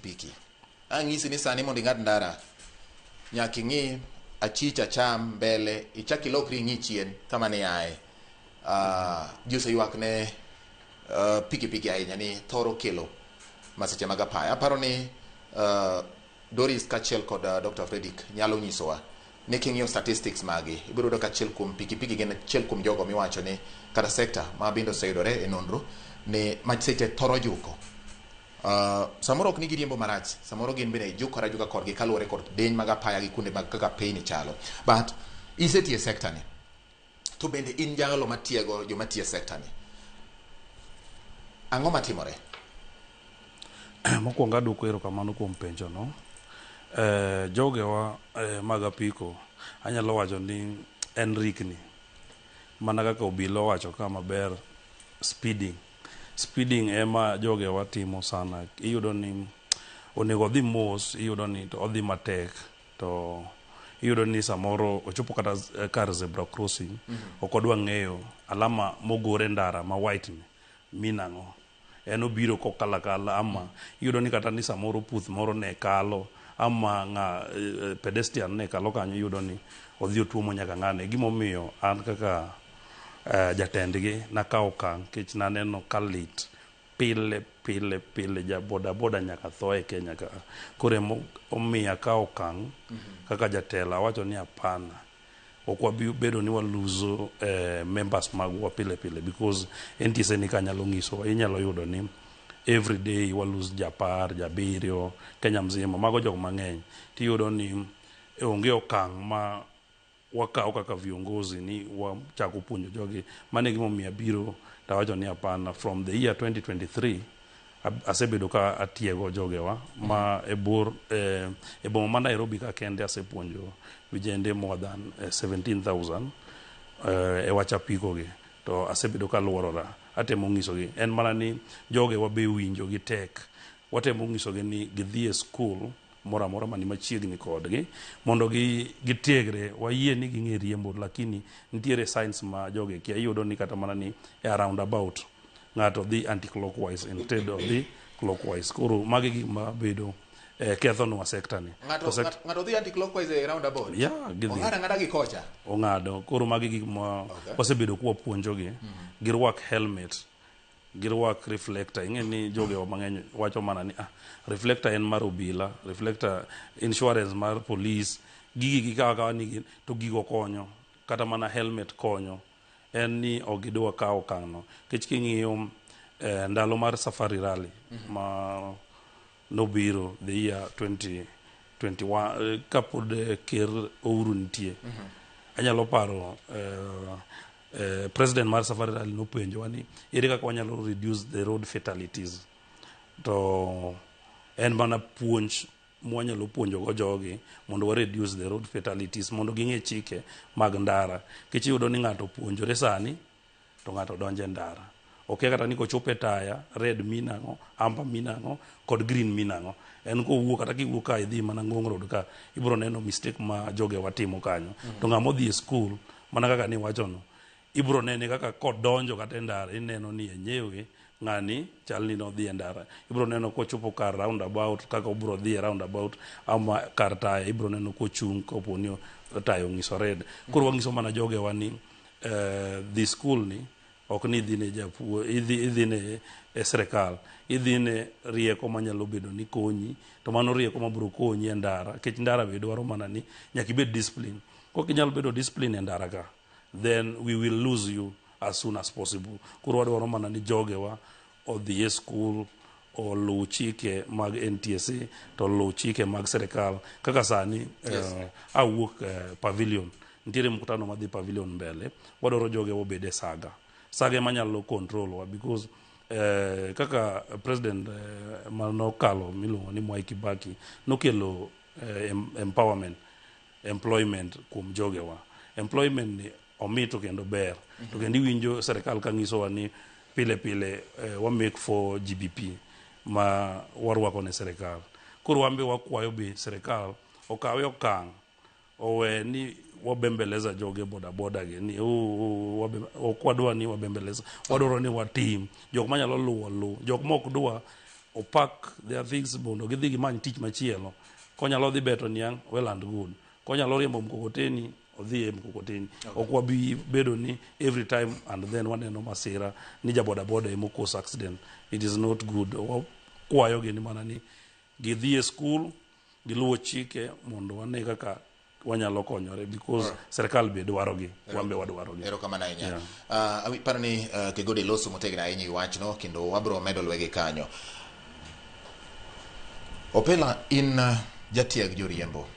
pikipiki. Ang'isi ni sani mondo ing'ad ndara nyaka ing'i achich acham mbele ichak ilokri ing'i chien kama ne iaye. Ji oseywak ne pikipiki ahinya ni thoro kelo masiche mag apaya. Aparo ni Doris kaachiel kod Dr. Fredrick nyalo nyisowa ni king'iyo statistics magi ibiro yudo ka achiel kuom pikipiki gin achiel kuom jogo miwacho ni kata sector ma bende oseyudore e nonro ni masiche thoro juko. Samoro ok ni giriembo marach, samoro gin bende jukore ajuka kodgi kaluwore kod deny mag apaya gi kuonde mag kaka piny chalo. But isetiyo e sector ni to bende in jalo matiego joma tiyo e sector ni. Ang'o matimore? Mokwongo aduoko erokamano kuom penjo no. Jogewa mag apiko anyalo wacho ni en rikni. Mana kaka obila owacho ka maber, speeding. Speeding ema jogewa timo sana. Iyudo ni onego odhi mos, iyudo ni to odhi matek. To iyudo ni samoro ochopo kata kar zebra crossing, ok odwa ng'eyo alama mogor e ndara ma white ni mean ang'o. En obiro kokalo akala ama iyudo ni kata ni samoro puth moro ne kalo ama ng'a pedestrian ne kalo kanyo, iyudo ni odhi otuomo nyaka ng'ane. Gimomiyo an kaka jatendgi nakawo okang' nikech naneno ka lit pile pile pile ja boda boda nyaka tho e Kenya ka. Koro emo omiyo akawo okang' kaka jatelo awacho ni hapana, ok wabi bedo ni waluzo members magwa pile pile because NTSA ni kanyalo nyisowa inyalo yudo ni every day walose ja 10, ja 7 Kenya mzima, mago jok mang'eny. Tiyudo ni onge okang' ma wakawo kaka viongozi ni wachako puonjo jogi. Mano e gimomiyo abiro tawacho ni hapana, from the year 2023 asebedo ka atiego jogewa ma e bor e boma ma Nairobi ka kende asepuonjo vijende more than 17,000 e wach apiko gi. To asebedo ka luorora atemo nyisogi en mana ni jogewa be winjo gi tek. Watemo nyisogi ni gidhi e school moro amora mani machiegni kodgi mondo gi gitiegre. Wayie ni ging'e riembo, lakini nitiere signs ma jogi kia. Iyudo ni kata mana ni e roundabout ng'ato dhi anti-clockwise instead odhi clockwise. Koro magi gik ma bedo kethonwa sector ni. Ng'ato ng'ato dhi anti-clockwise e roundabout. Yeah, gidhi. Ong'ado ang'ada gi kocha. Ong'ado. Koro magi gik ma wasebedo kwapuonjogi. Girwak helmet, girwak reflector. Ing'e ni jogewa mang'eny wacho mana ni ah, reflector en mar obila, reflector insurance mar police. Gigi gikawo akawa ni gin to gigo konyo, kata mana helmet konyo. En ni ok gidwa kawo okang' no nikech king'iyo ndalo mar Safari Rally ma nobiro the year 2021, kapod ker Uhuru nitie, anyalo paro president mar Safari Rally nopenjowa ni ere kaka wanyalo reduce the road fatalities. To en mana puonj mwanyalo puonjogo jogi mondo wa reduce the road fatalities, mondo ging'e chike mag ndara. Nikech iyudo ni ng'ato opuonjore sani to ng'ato donjo e ndara okia kata ni kochopo e taya red mean ang'o, amber mean ang'o kod green mean ang'o. En kowuok kata kiwuok ka idhi mana Ngong Road ka ibiro neno mistake ma jogewa timo kanyo. To ng'ama odhi e school mana kaka niwachono ibiro nene kaka kodonjo kata e ndara ineno ni enyewe ng'ani chal ni nodhi e ndara. Ibiro neno kochopo kar roundabout kaka obiro dhi e roundabout ama kar taya ibiro neno kochung' kapo ni taya ong'iso red. Koro wang'iso mana jogewa ni dhi school ni ok ni idhi ne japuo, idhi ne e sirikal, idhi ne rieko manyalo bedo ni konyi, to mano rieko mabiro konyi e ndara. Nikech ndara be dwaro mana ni nyaka ibed discipline. Kok inyal bedo discipline e ndara ka, then we will lose you as soon as possible. Koro wadwaro mana ni jogewa odhi e school, oluw chike mag NTSA to oluw chike mag sirikal. Kaka sani awuok pavilion, nitiere mkutano madhi pavilion mbele, wadwaro jogewa obed e saga. Saga ema nyalo control wa because kaka president manokalo miluongo ni Mwai Kibaki nokelo empowerment, employment kuom jogewa. Employment ni omit to kendo ber. To kendo iwinjo sirikal ka nyisowa ni pile pile wa make 4 GBP ma warwako ne sirikal. Koro wan be wakwayo be sirikal okawe okang' owe ni wabembeleza joge boda boda gi ni ok wadwa ni wabembeleza, wadwaro ni watim. Jok manyalo luwo luw, jok mok dwa Opak their things mondo gidhi gimany tich machielo. Konyalo dhi beto niang', well and good. Konyalo riembo mkokoteni, odhi e mkokoteni. Ok wabi bedo ni every time and then waneno masira ni ja boda boda ema cause accident. It is not good. Wakwayo gi ni mana ni gidhi e school, giluwo chike mondo wane kaka wanyalo konyore, because serikal be dwarogi, wan be wadwarogi. Erokamano ahinya. Yeah. Paro ni Kegode loso motegno ahinya e wachno, kendo wabro medo lwegi kanyo. Opela, in jatieg joriembo.